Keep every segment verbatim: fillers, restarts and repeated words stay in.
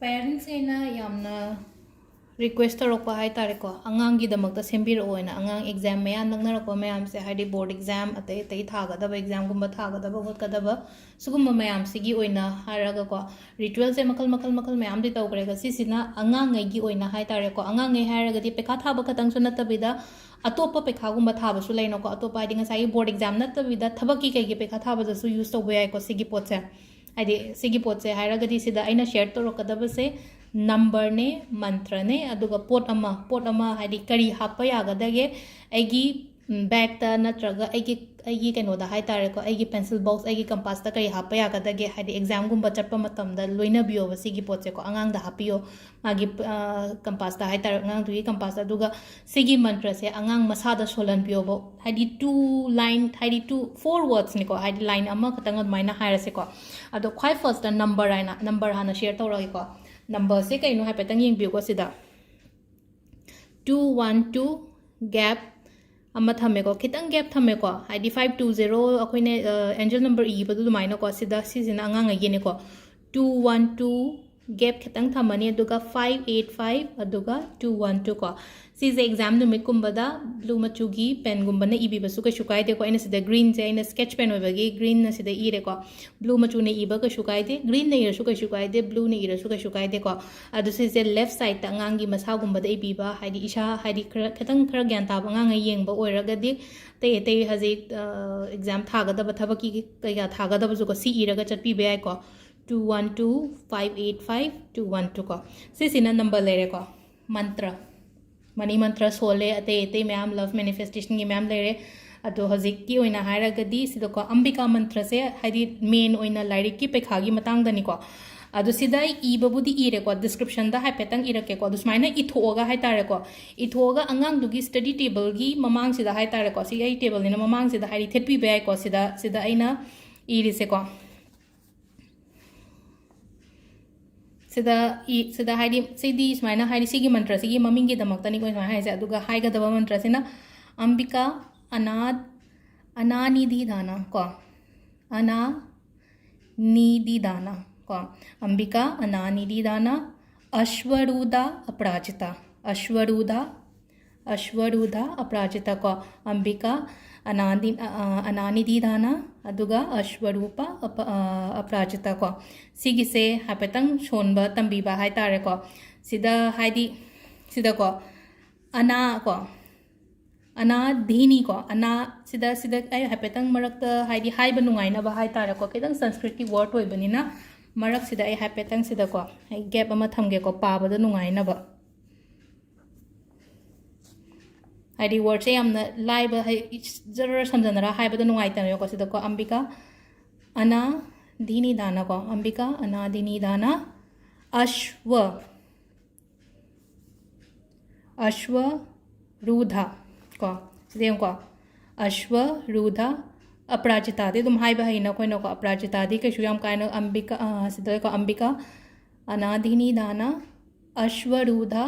Parentsꯈꯩꯅ ꯌꯥꯝꯅ request ꯇꯧꯔꯛꯄ ꯍꯥꯏ ꯇꯥꯔꯦꯀꯣ, ꯑꯉꯥꯡꯒꯤꯗꯃꯛꯇ ꯁꯦꯝꯕꯤꯔꯛꯑꯣꯅ꯫ ꯑꯉꯥꯡ exam ꯃꯌꯥ ꯅꯛꯅꯔꯛꯄ ꯃꯌꯥꯝꯁꯦ, ꯍꯥꯏꯗꯤ board exam, ꯑꯇꯩ ꯑꯇꯩ ꯊꯥꯒꯗꯕ examꯒꯨꯝꯕ ꯊꯥꯒꯗꯕ ꯈꯣꯠꯀꯗꯕ, ꯁꯤꯒꯨꯝꯕ ꯃꯌꯥꯝꯁꯤꯒꯤ ꯑꯣꯏꯅ ꯍꯥꯏꯔꯒꯀꯣ, ritualꯁꯦ ꯃꯈꯜ ꯃꯈꯜ ꯃꯈꯜ ꯃꯌꯥꯝꯗꯤ ꯇꯧꯈ꯭ꯔꯦ꯫ ꯑꯗꯣ ꯁꯤꯁꯤꯅ ꯑꯉꯥꯡꯉꯩꯒꯤ ꯑꯣꯏꯅ ꯍꯥꯏ ꯇꯥꯔꯦꯀꯣ, ꯑꯉꯥꯡꯉꯩ ꯍꯥꯏꯔꯒꯗꯤ ꯄꯩꯈꯥ ꯊꯥꯕ ꯈꯛꯇꯪꯁꯨ ꯅꯠꯇꯕꯤꯗ ꯑꯇꯣꯞꯄ ꯄꯩꯈꯥꯒꯨꯝꯕ ꯊꯥꯕꯁꯨ ꯂꯩꯅꯀꯣ꯫ ꯑꯇꯣꯞꯄ ꯍꯥꯏꯗꯤ ꯉꯁꯥꯏꯒꯤ board exam ꯅꯠꯇꯕꯤꯗ ꯊꯕꯛꯀꯤ ꯀꯩꯒꯤ ꯄꯩꯈꯥ ꯊꯥꯕꯗꯁꯨ use ꯇꯧꯕ ꯌꯥꯏꯀꯣ ꯁꯤꯒꯤ ꯄꯣꯠꯁꯦ꯫ ꯍꯥꯏꯗꯤ ꯁꯤꯒꯤ ꯄꯣꯠꯁꯦ ꯍꯥꯏꯔꯒꯗꯤ ꯁꯤꯗ ꯑꯩꯅ share ꯇꯧꯔꯛꯀꯗꯕꯁꯦ numberꯅꯦ, ꯃꯟꯇ꯭ꯔꯅꯦ, ꯑꯗꯨꯒ ꯄꯣꯠ ꯑꯃ, ꯄꯣꯠ ꯑꯃ ꯍꯥꯏꯗꯤ ꯀꯔꯤ ꯍꯥꯞꯄ ꯌꯥꯒꯗꯒꯦ ꯑꯩꯒꯤ, ꯎꯝ, bagꯇ ꯅꯠꯇ꯭ꯔꯒ ꯑꯩꯒꯤ, ꯑꯩꯒꯤ ꯀꯩꯅꯣꯗ ꯍꯥꯏ ꯇꯥꯔꯦꯀꯣ, ꯑꯩꯒꯤ pencil box, ꯑꯩꯒꯤ compassꯇ ꯀꯔꯤ ꯍꯥꯞꯄ ꯌꯥꯒꯗꯒꯦ, ꯍꯥꯏꯗꯤ examꯒꯨꯝꯕ ꯆꯠꯄ ꯃꯇꯝꯗ ꯂꯣꯏꯅꯕꯤꯌꯣꯕ ꯁꯤꯒꯤ ꯄꯣꯠꯁꯦꯀꯣ, ꯑꯉꯥꯡꯗ ꯍꯥꯞꯄꯤꯌꯣ꯫ ꯃꯥꯒꯤ, ꯑ, compassꯇ ꯍꯥꯏ ꯇꯥꯔꯦ, ꯑꯉꯥꯡꯗꯨꯒꯤ compassꯇ꯫ ꯑꯗꯨꯒ ꯁꯤꯒꯤ ꯃꯟꯇ꯭ꯔꯁꯦ ꯑꯉꯥꯡ ꯃꯁꯥꯗ ꯁꯣꯜꯍꯟꯕꯤꯌꯣꯕ, ꯍꯥꯏꯗꯤ two line, ꯍꯥꯏꯗꯤ two, four wordsꯅꯤꯀꯣ, ꯍꯥꯏꯗꯤ line ꯑꯃꯈꯛꯇꯪ ꯑꯗꯨꯃꯥꯏꯅ ꯍꯥꯏꯔꯁꯦꯀꯣ꯫ ꯑꯗꯣ ꯈ꯭ꯋꯥꯏ firstꯇ number ꯍꯥꯏꯅ, number ꯍꯥꯟꯅ share ꯇꯧꯔꯛꯑꯒꯦꯀꯣ꯫ Numberꯁꯦ ꯀꯩꯅꯣ ꯍꯥꯏꯐꯦꯠꯇꯪ ꯌꯦꯡꯕꯤꯌꯨꯀꯣ ꯁꯤꯗ꯫ Two one two gap ꯑꯃ ꯊꯝꯃꯦꯀꯣ, ꯈꯤꯇꯪ gap ꯊꯝꯃꯦꯀꯣ, ꯍꯥꯏꯗꯤ five two zero ꯑꯩꯈꯣꯏꯅ, ꯑ, angel number ꯏꯕꯗꯣ ꯑꯗꯨꯃꯥꯏꯅꯀꯣ, ꯁꯤꯗ, ꯁꯤꯁꯤꯅ ꯑꯉꯥꯡꯉꯩꯒꯤꯅꯦꯀꯣ꯫ Two one two gap ꯈꯤꯇꯪ ꯊꯝꯃꯅꯤ, ꯑꯗꯨꯒ five eight five, ꯑꯗꯨꯒ two one two ꯀꯣ꯫ ꯁꯤꯁꯦ exam ꯅꯨꯃꯤꯠꯀꯨꯝꯕꯗ blue ꯃꯆꯨꯒꯤ penꯒꯨꯝꯕꯅ ꯏꯕꯤꯕꯁꯨ ꯀꯩꯁꯨ ꯀꯥꯏꯗꯦꯀꯣ꯫ ꯑꯩꯅ ꯁꯤꯗ greenꯁꯦ ꯑꯩꯅ sketch pen ꯑꯣꯏꯕꯒꯤ greenꯅ ꯁꯤꯗ ꯏꯔꯦꯀꯣ꯫ Blueꯅ ꯏꯕ ꯀꯩꯁꯨ ꯀꯥꯏꯗꯦ, greenꯅ ꯏꯔꯁꯨ ꯀꯩꯁꯨ ꯀꯥꯏꯗꯦ, blueꯅ ꯏꯔꯁꯨ ꯀꯩꯁꯨ ꯀꯥꯏꯗꯦꯀꯣ꯫ ꯑꯗꯨ ꯁꯤꯁꯦ left sideꯇ ꯑꯉꯥꯡꯒꯤ ꯃꯁꯥꯒꯨꯝꯕꯗ ꯏꯕꯤꯕ, ꯍꯥꯏꯗꯤ ꯏꯁꯥ, ꯍꯥꯏꯗꯤ ꯈꯔ, ꯈꯤꯇꯪ ꯈꯔ ꯒ꯭ꯌꯥꯟ ꯇꯥꯕ ꯑꯉꯥꯡꯉꯩ ꯌꯦꯡꯕ ꯑꯣꯏꯔꯒꯗꯤ, ꯑꯇꯩ ꯑꯇꯩ ꯍꯧꯖꯤꯛ, ꯑ, exam ꯊꯥꯒꯗꯕ ꯊꯕꯛꯀꯤ ꯀꯩꯀꯥ ꯊꯥꯒꯗꯕꯁꯨꯀꯣ, ꯁꯤ ꯏꯔꯒ ꯆꯠꯄꯤꯕ ꯌꯥꯏꯀꯣ꯫ Two one two five eight five two one two ꯀꯣ꯫ ꯁꯤꯁꯤꯅ number ꯂꯩꯔꯦꯀꯣ꯫ ꯃꯟꯇ꯭ꯔ, money ꯃꯟꯇ꯭ꯔ ꯁꯣꯜꯂꯦ, ꯑꯇꯩ ꯑꯇꯩ ꯃꯌꯥꯝ love manifestationꯒꯤ ꯃꯌꯥꯝ ꯂꯩꯔꯦ꯫ ꯑꯗꯣ ꯍꯧꯖꯤꯛꯀꯤ ꯑꯣꯏꯅ ꯍꯥꯏꯔꯒꯗꯤ ꯁꯤꯗꯀꯣ ꯑꯝꯕꯤꯀꯥ ꯃꯟꯇ꯭ꯔꯁꯦ, ꯍꯥꯏꯗꯤ main ꯑꯣꯏꯅ ꯂꯥꯏꯔꯤꯛꯀꯤ ꯄꯩꯈꯥꯒꯤ ꯃꯇꯥꯡꯗꯅꯤꯀꯣ꯫ ꯑꯗꯣ ꯁꯤꯗ ꯑꯩ ꯏꯕꯕꯨꯗꯤ ꯏꯔꯦꯀꯣ, descriptionꯗ ꯍꯥꯏꯐꯦꯠꯇꯪ ꯏꯔꯛꯀꯦꯀꯣ꯫ ꯑꯗꯣ ꯁꯨꯃꯥꯏꯅ ꯏꯊꯣꯛꯑꯒ ꯍꯥꯏ ꯇꯥꯔꯦꯀꯣ, ꯏꯊꯣꯛꯑꯒ ꯑꯉꯥꯡꯗꯨꯒꯤ study tableꯒꯤ ꯃꯃꯥꯡꯁꯤꯗ ꯍꯥꯏ ꯇꯥꯔꯦꯀꯣ, ꯁꯤ ꯑꯩ tableꯅꯤꯅ ꯃꯃꯥꯡꯁꯤꯗ ꯍꯥꯏꯗꯤ ꯊꯦꯠꯄꯤꯕ ꯌꯥꯏꯀꯣ꯫ ꯁꯤꯗ, ꯁꯤꯗ ꯑꯩꯅ ꯏꯔꯤꯁꯦꯀꯣ꯫ ꯁꯤꯗ ꯏ-, ꯁꯤꯗ ꯍꯥꯏꯗꯤ, ꯁꯤꯗꯤ ꯁꯨꯃꯥꯏꯅ ꯍꯥꯏꯗꯤ, ꯁꯤꯒꯤ ꯃꯟꯇ꯭ꯔꯁꯤꯒꯤ ꯃꯃꯤꯡꯒꯤꯗꯃꯛꯇꯅꯤꯀꯣ ꯁꯨꯃꯥꯏꯅ ꯍꯥꯏꯁꯦ꯫ ꯑꯗꯨꯒ ꯍꯥꯏꯒꯗꯕ ꯃꯟꯇ꯭ꯔꯁꯤꯅ ꯑꯝꯕꯤꯀꯥ ꯑꯅꯥ, ꯑꯅꯥꯅꯤꯗꯤ ꯗꯥꯅ ꯀꯣ, ꯑꯅꯥ ꯅꯤꯗꯤ ꯗꯥꯅ꯫ ꯀꯣ, ꯑꯝꯕꯤꯀꯥ ꯑꯅꯥꯅꯤꯗꯤꯗꯥꯅ ꯑꯁ꯭ꯋꯔꯨꯙ ꯑꯄ꯭ꯔꯥꯖꯤꯇꯥ꯫ ꯑꯁ꯭ꯋꯔꯨꯙ, ꯑꯁ꯭ꯋꯔꯨꯙ ꯑꯄ꯭ꯔꯥꯖꯤꯇꯥ ꯀꯣ꯫ ꯑꯝꯕꯤꯀꯥ ꯑꯅꯥꯗꯤ-, ꯑ, ꯑ, ꯑꯅꯥꯅꯤꯗꯤꯗꯥꯅ, ꯑꯗꯨꯒ ꯑꯁ꯭ꯋꯔꯨꯄ ꯑꯄ-, ꯑ, ꯑꯄ꯭ꯔꯥꯖꯤꯇꯥ ꯀꯣ꯫ ꯁꯤꯒꯤꯁꯦ ꯍꯥꯏꯐꯦꯠꯇꯪ ꯁꯣꯟꯕ ꯇꯝꯕꯤꯕ ꯍꯥꯏ ꯇꯥꯔꯦꯀꯣ꯫ ꯁꯤꯗ ꯍꯥꯏꯗꯤ, ꯁꯤꯗꯀꯣ, ꯑꯅꯥ ꯀꯣ, ꯑꯅꯥ ꯙꯤꯅꯤ ꯀꯣ, ꯑꯅꯥ ꯁꯤꯗ, ꯁꯤꯗ ꯑꯩ ꯍꯥꯏꯐꯦꯠꯇꯪ ꯃꯔꯛꯇ ꯍꯥꯏꯗꯤ ꯍꯥꯏꯕ ꯅꯨꯡꯉꯥꯏꯅꯕ ꯍꯥꯏ ꯇꯥꯔꯦꯀꯣ, ꯈꯤꯇꯪ ꯁꯪꯁꯀ꯭ꯔꯤꯠꯀꯤ ꯋꯥꯔꯗ ꯑꯣꯏꯕꯅꯤꯅ ꯃꯔꯛꯁꯤꯗ ꯑꯩ ꯍꯥꯏꯐꯦꯠꯇꯪ ꯁꯤꯗꯀꯣ ꯑꯩ ꯒꯦꯞ ꯑꯃ ꯊꯝꯒꯦꯀꯣ, ꯄꯥꯕꯗ ꯅꯨꯡꯉꯥꯏꯅꯕ꯫ ꯍꯥꯏꯗꯤ ꯋꯥꯔꯗꯁꯦ ꯌꯥꯝꯅ ꯂꯥꯏꯕ, ꯍꯥꯏ-, ꯖꯔ ꯁꯝꯖꯟꯅꯔ ꯍꯥꯏꯕꯗ ꯅꯨꯡꯉꯥꯏꯇꯅꯦꯀꯣ꯫ ꯁꯤꯗꯀꯣ ꯑꯝꯕꯤꯀꯥ ꯑꯅꯥ ꯙꯤꯅꯤ ꯗꯥꯅ ꯀꯣ, ꯑꯝꯕꯤꯀꯥ ꯑꯅꯥ ꯙꯤꯅꯤ ꯗꯥꯅ ꯑꯁ꯭ꯋ ꯑꯁ꯭ꯋ ꯔꯨꯙ ꯀꯣ, ꯁꯤꯗ ꯌꯦꯡꯉꯨꯀꯣ, ꯑꯁ꯭ꯋ ꯔꯨꯙ ꯑꯄ꯭ꯔꯥꯖꯤꯇꯥꯗꯤ ꯑꯗꯨꯝ ꯍꯥꯏꯕ ꯍꯩꯅ ꯑꯩꯈꯣꯏꯅꯀꯣ꯫ ꯑꯄ꯭ꯔꯥꯖꯤꯇꯥꯗꯤ ꯀꯩꯁꯨ ꯌꯥꯝ ꯀꯥꯏꯅ ꯑꯝꯕꯤꯀꯥ, ꯑ, ꯁꯤꯗꯀꯣ, ꯑꯝꯕꯤꯀꯥ ꯑꯅꯥꯙꯤꯅꯤ ꯗꯥꯅ ꯑꯁ꯭ꯋ ꯔꯨꯙ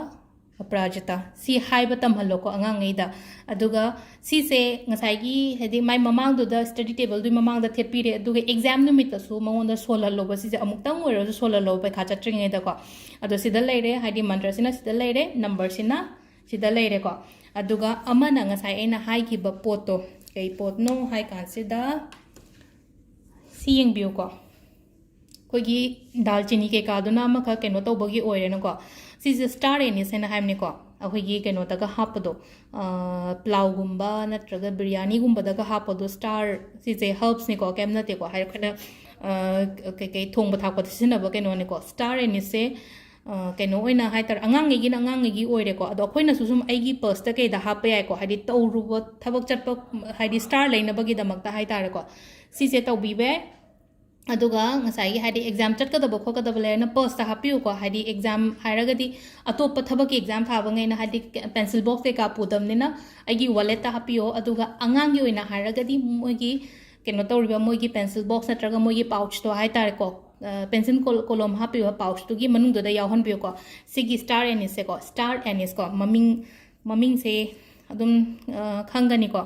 ꯑꯄ꯭ꯔꯥꯖꯤꯇꯥ ꯁꯤ ꯍꯥꯏꯕ ꯇꯝꯍꯜꯂꯣꯀꯣ ꯑꯉꯥꯡꯉꯩꯗ꯫ ꯑꯗꯨꯒ ꯁꯤꯁꯦ ꯉꯁꯥꯏꯒꯤ ꯍꯥꯏꯗꯤ ꯃꯥꯏ ꯃꯃꯥꯡꯗꯨꯗ ꯁ꯭ꯇꯗꯤ ꯇꯦꯕꯜꯗꯨꯒꯤ ꯃꯃꯥꯡꯗ ꯊꯦꯠꯄꯤꯔꯦ, ꯑꯗꯨꯒ ꯑꯦꯛꯖꯥꯝ ꯅꯨꯃꯤꯠꯇꯁꯨ ꯃꯉꯣꯟꯗ ꯁꯣꯜꯍꯜꯂꯣꯕ꯫ ꯁꯤꯁꯦ ꯑꯃꯨꯛꯇꯪ ꯑꯣꯏꯔꯁꯨ ꯁꯣꯜꯍꯜꯂꯣꯕ ꯄꯩꯈꯥ ꯆꯠꯇ꯭ꯔꯤꯉꯩꯗꯀꯣ꯫ ꯑꯗꯣ ꯁꯤꯗ ꯂꯩꯔꯦ, ꯍꯥꯏꯗꯤ ꯃꯟꯇ꯭ꯔꯁꯤꯅ ꯁꯤꯗ ꯂꯩꯔꯦ, ꯅꯝꯕꯔꯁꯤꯅ ꯁꯤꯗ ꯂꯩꯔꯦꯀꯣ꯫ ꯑꯗꯨꯒ ꯑꯃꯅ ꯉꯁꯥꯏ ꯑꯩꯅ ꯍꯥꯏꯈꯤꯕ ꯄꯣꯠꯇꯣ ꯀꯩ ꯄꯣꯠꯅꯣ ꯍꯥꯏ ꯀꯥꯟꯁꯤꯗ ꯁꯤ ꯌꯦꯡꯕꯤꯌꯨꯀꯣ꯫ ꯑꯩꯈꯣꯏꯒꯤ ꯗꯥꯜꯆꯤꯅꯤ ꯀꯩꯀꯥꯗꯨꯅ ꯑꯃꯈꯛ ꯀꯩꯅꯣ ꯇꯧꯕꯒꯤ ꯑꯣꯏꯔꯦꯅꯀꯣ꯫ ꯁꯤꯁꯦ ꯁ꯭ꯇꯥꯔ ꯑꯦꯅꯤꯁ ꯍꯥꯏꯅ ꯍꯥꯏꯕꯅꯤꯀꯣ꯫ ꯑꯩꯈꯣꯏꯒꯤ ꯀꯩꯅꯣꯗꯒ ꯍꯥꯞꯄꯗꯣ, ꯑ, ꯄ꯭ꯂꯥꯎꯒꯨꯝꯕ ꯅꯠꯇ꯭ꯔꯒ ꯕꯤꯔꯌꯥꯅꯤꯒꯨꯝꯕꯗꯒ ꯍꯥꯞꯄꯗꯣ ꯁ꯭ꯇꯥꯔ, ꯁꯤꯁꯦ ꯍꯔꯕꯁꯅꯤꯀꯣ, ꯀꯩꯝ ꯅꯠꯇꯦꯀꯣ꯫ ꯍꯥꯏꯗꯤ ꯑꯩꯈꯣꯏꯅ, ꯑ, ꯀꯩꯀꯩ ꯊꯣꯡꯕ ꯊꯥꯛꯄꯗ ꯁꯤꯖꯤꯟꯅꯕ ꯀꯩꯅꯣꯅꯤꯀꯣ꯫ ꯁ꯭ꯇꯥꯔ ꯑꯦꯅꯤꯁꯁꯦ, ꯑ, ꯀꯩꯅꯣ ꯑꯣꯏꯅ ꯍꯥꯏ ꯇꯥꯔꯦ, ꯑꯉꯥꯡꯉꯩꯒꯤꯅ ꯑꯉꯥꯡꯉꯩꯒꯤ ꯑꯣꯏꯔꯦꯀꯣ꯫ ꯑꯗꯣ ꯑꯩꯈꯣꯏꯅꯁꯨ ꯁꯨꯝ ꯑꯩꯒꯤ ꯄꯔꯁꯇ ꯀꯩꯗ ꯍꯥꯞꯄ ꯌꯥꯏꯀꯣ, ꯍꯥꯏꯗꯤ ꯇꯧꯔꯨꯕ ꯊꯕꯛ ꯆꯠꯄ, ꯍꯥꯏꯗꯤ ꯁ꯭ꯇꯥꯔ ꯂꯩꯅꯕꯒꯤꯗꯃꯛꯇ ꯍꯥꯏ ꯇꯥꯔꯦꯀꯣ꯫ ꯁꯤꯁꯦ ꯇꯧꯕꯤꯕ ꯌꯥꯏ꯫ ꯑꯗꯨꯒ ꯉꯁꯥꯏꯒꯤ ꯍꯥꯏꯗꯤ ꯑꯦꯛꯖꯥꯝ ꯆꯠꯀꯗꯕ ꯈꯣꯠꯀꯗꯕ ꯂꯩꯔꯅ ꯄꯔꯁꯇ ꯍꯥꯞꯄꯤꯌꯨꯀꯣ꯫ ꯍꯥꯏꯗꯤ ꯑꯦꯛꯖꯥꯝ ꯍꯥꯏꯔꯒꯗꯤ ꯑꯇꯣꯞꯄ ꯊꯕꯛꯀꯤ ꯑꯦꯛꯖꯥꯝ ꯊꯥꯕꯉꯩꯅ ꯍꯥꯏꯗꯤ ꯄꯦꯟꯁꯤꯜ ꯕꯣꯛꯁ ꯀꯩꯀꯥ ꯄꯨꯗꯕꯅꯤꯅ ꯑꯩꯒꯤ ꯋꯥꯂꯦꯠꯇ ꯍꯥꯞꯄꯤꯌꯣ꯫ ꯑꯗꯨꯒ ꯑꯉꯥꯡꯒꯤ ꯑꯣꯏꯅ ꯍꯥꯏꯔꯒꯗꯤ ꯃꯣꯏꯒꯤ ꯀꯩꯅꯣ ꯇꯧꯔꯤꯕ ꯃꯣꯏꯒꯤ ꯄꯦꯟꯁꯤꯜ ꯕꯣꯛꯁ ꯅꯠꯇ꯭ꯔꯒ ꯃꯣꯏꯒꯤ ꯄꯥꯎꯆꯇꯣ ꯍꯥꯏ ꯇꯥꯔꯦꯀꯣ, ꯑ, ꯄꯦꯟꯁꯤꯜ ꯀꯣꯜ-, ꯀꯣꯂꯣꯝ ꯍꯥꯞꯄꯤꯕ ꯄꯥꯎꯆꯇꯨꯒꯤ ꯃꯅꯨꯡꯗꯨꯗ ꯌꯥꯎꯍꯟꯕꯤꯌꯨꯀꯣ꯫ ꯁꯤꯒꯤ ꯁ꯭ꯇꯥꯔ ꯑꯦꯅꯤꯁꯁꯦꯀꯣ, ꯁ꯭ꯇꯥꯔ ꯑꯦꯅꯤꯁꯀꯣ, ꯃꯃꯤꯡ, ꯃꯃꯤꯡꯁꯦ ꯑꯗꯨꯝ, ꯑ, ꯈꯪꯒꯅꯤꯀꯣ꯫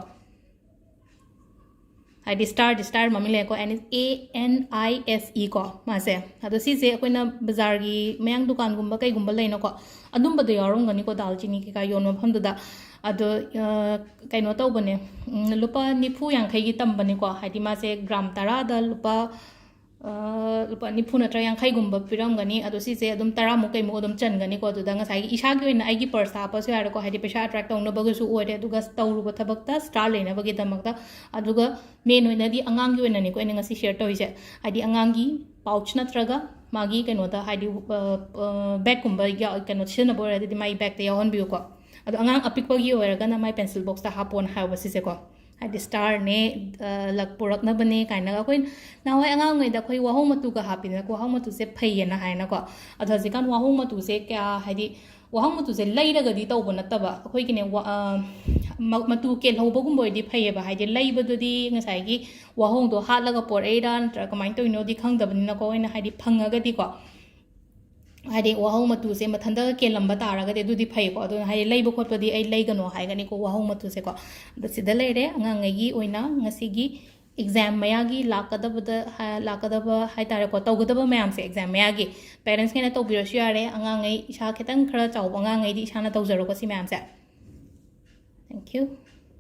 ꯍꯥꯏꯗꯤ ꯁ꯭ꯇꯥꯔꯗꯤ ꯁ꯭ꯇꯥꯔ ꯃꯃꯤꯡ ꯂꯩꯀꯣ, N A N I S E ꯀꯣ ꯃꯥꯁꯦ꯫ ꯑꯗꯣ ꯁꯤꯁꯦ ꯑꯩꯈꯣꯏꯅ ꯕꯖꯥꯔꯒꯤ ꯃꯌꯥꯡ ꯗꯨꯀꯥꯟꯒꯨꯝꯕ ꯀꯩꯒꯨꯝꯕ ꯂꯩꯅꯀꯣ, ꯑꯗꯨꯝꯕꯗ ꯌꯥꯎꯔꯝꯒꯅꯤꯀꯣ, ꯗꯥꯜꯆꯤꯅꯤ ꯀꯩꯀꯥ ꯌꯣꯟꯕ ꯃꯐꯝꯗꯨꯗ꯫ ꯑꯗꯣ ꯀꯩꯅꯣ ꯇꯧꯕꯅꯦ, ꯂꯨꯄꯥ ꯅꯤꯐꯨ ꯌꯥꯡꯈꯩꯒꯤ ꯇꯝꯕꯅꯤꯀꯣ꯫ ꯍꯥꯏꯗꯤ ꯃꯥꯁꯦ ꯒ꯭ꯔꯥꯝ ꯇꯔꯥꯗ ꯂꯨꯄꯥ ꯂꯨꯄꯥ ꯅꯤꯐꯨ ꯅꯠꯇ꯭ꯔꯒ ꯌꯥꯡꯈꯩꯒꯨꯝꯕ ꯄꯤꯔꯝꯒꯅꯤ꯫ ꯑꯗꯣ ꯁꯤꯁꯦ ꯑꯗꯨꯝ ꯇꯔꯥꯃꯨꯛ ꯀꯩꯃꯨꯛ ꯑꯗꯨꯝ ꯆꯟꯒꯅꯤꯀꯣ꯫ ꯑꯗꯨꯗ ꯉꯁꯥꯏꯒꯤ ꯏꯁꯥꯒꯤ ꯑꯣꯏꯅ ꯑꯩꯒꯤ ꯄꯔꯁꯇ ꯍꯥꯞꯄꯁꯨ ꯌꯥꯔꯦꯀꯣ, ꯍꯥꯏꯗꯤ ꯄꯩꯁꯥ ꯑꯦꯇ꯭ꯔꯦꯛ ꯇꯧꯅꯕꯒꯁꯨ ꯑꯣꯏꯔꯦ, ꯑꯗꯨꯒ ꯇꯧꯔꯨꯕ ꯊꯕꯛꯇ ꯁ꯭ꯇꯥꯔ ꯂꯩꯅꯕꯒꯤꯗꯃꯛꯇ꯫ ꯑꯗꯨꯒ ꯃꯦꯟ ꯑꯣꯏꯅꯗꯤ ꯑꯉꯥꯡꯒꯤ ꯑꯣꯏꯅꯅꯤꯀꯣ ꯑꯩꯅ ꯉꯁꯤ ꯁꯤꯌꯔ ꯇꯧꯔꯤꯁꯦ꯫ ꯍꯥꯏꯗꯤ ꯑꯉꯥꯡꯒꯤ ꯄꯥꯎꯆ ꯅꯠꯇ꯭ꯔꯒ ꯃꯥꯒꯤ ꯀꯩꯅꯣꯗ, ꯍꯥꯏꯗꯤ ꯕꯦꯒꯀꯨꯝꯕ ꯀꯩꯅꯣ ꯁꯤꯖꯤꯟꯅꯕ ꯑꯣꯏꯔꯒꯗꯤ ꯃꯥꯒꯤ ꯕꯦꯒꯇ ꯌꯥꯎꯍꯟꯕꯤꯌꯨꯀꯣ꯫ ꯑꯗꯣ ꯑꯉꯥꯡ ꯑꯄꯤꯛꯄꯒꯤ ꯑꯣꯏꯔꯒꯅ ꯃꯥꯏ ꯄꯦꯟꯁꯤꯜ ꯕꯣꯛꯁꯇ ꯍꯥꯞꯄꯣꯅ ꯍꯥꯏꯕ ꯁꯤꯁꯦꯀꯣ꯫ ꯍꯥꯏꯗꯤ ꯁ꯭ꯇꯥꯔꯅꯦ, ꯂꯛ ꯄꯨꯔꯛꯅꯕꯅꯦ ꯀꯥꯏꯅꯒ꯫ ꯑꯩꯈꯣꯏ ꯅꯍꯥꯟꯋꯥꯏ ꯑꯉꯥꯡ ꯑꯣꯏꯔꯤꯉꯩꯗ ꯑꯩꯈꯣꯏ ꯋꯥꯍꯣꯡ ꯃꯇꯨꯒ ꯍꯥꯞꯄꯤꯗꯅꯀꯣ, ꯋꯥꯍꯣꯡ ꯃꯇꯨꯁꯦ ꯐꯩꯌꯦꯅ ꯍꯥꯏꯅꯀꯣ꯫ ꯑꯗꯣ ꯍꯧꯖꯤꯛꯀꯥꯟ ꯋꯥꯍꯣꯡ ꯃꯇꯨꯁꯦ ꯀꯌꯥ, ꯍꯥꯏꯗꯤ ꯋꯥꯍꯣꯡ ꯃꯇꯨꯁꯦ ꯂꯩꯔꯒꯗꯤ ꯇꯧꯕ ꯅꯠꯇꯕ, ꯑꯩꯈꯣꯏꯒꯤꯅꯦ, ꯃꯇꯨ ꯀꯦꯜꯍꯧꯕꯒꯨꯝꯕ ꯑꯣꯏꯗꯤ ꯐꯩꯌꯦꯕ꯫ ꯍꯥꯏꯗꯤ ꯂꯩꯕꯗꯨꯗꯤ ꯉꯁꯥꯏꯒꯤ ꯋꯥꯍꯣꯡꯗꯣ ꯍꯥꯠꯂꯒ ꯄꯣꯔꯛꯏꯔꯥ ꯅꯠꯇ꯭ꯔꯒ ꯀꯃꯥꯏꯅ ꯇꯧꯔꯤꯅꯣꯗꯤ ꯈꯪꯗꯕꯅꯤꯅꯀꯣ꯫ ꯑꯩꯅ ꯍꯥꯏꯗꯤ ꯐꯪꯉꯒꯗꯤꯀꯣ, ꯍꯥꯏꯗꯤ ꯋꯥꯍꯣꯡ ꯃꯇꯨꯁꯦ ꯃꯊꯟꯇꯒ ꯀꯦꯜꯂꯝꯕ ꯇꯥꯔꯒꯗꯤ ꯑꯗꯨꯗꯤ ꯐꯩꯀꯣ꯫ ꯑꯗꯨꯅ ꯍꯥꯏꯗꯤ ꯂꯩꯕ ꯈꯣꯠꯄꯗꯤ ꯑꯩ ꯂꯩꯒꯅꯣ ꯍꯥꯏꯒꯅꯤꯀꯣ, ꯋꯥꯍꯣꯡ ꯃꯇꯨꯁꯦꯀꯣ꯫ ꯑꯗꯣ ꯁꯤꯗ ꯂꯩꯔꯦ ꯑꯉꯥꯡꯉꯩꯒꯤ ꯑꯣꯏꯅ ꯉꯁꯤꯒꯤ ꯑꯦꯛꯖꯥꯝ ꯃꯌꯥꯒꯤ ꯂꯥꯛꯀꯗꯕꯗ, ꯂꯥꯛꯀꯗꯕ ꯍꯥꯏ ꯇꯥꯔꯦꯀꯣ, ꯇꯧꯒꯗꯕ ꯃꯌꯥꯝꯁꯦ ꯑꯦꯛꯖꯥꯝ ꯃꯌꯥꯒꯤ꯫ ꯄꯦꯔꯦꯟꯁꯈꯩꯅ ꯇꯧꯕꯤꯔꯁꯨ ꯌꯥꯔꯦ, ꯑꯉꯥꯡꯉꯩ, ꯏꯁꯥ ꯈꯤꯇꯪ ꯈꯔ ꯆꯥꯎꯕ ꯑꯉꯥꯡꯉꯩꯗꯤ ꯏꯁꯥꯅ ꯇꯧꯖꯔꯣꯀꯣ ꯁꯤ ꯃꯌꯥꯝꯁꯦ꯫ Thank you꯫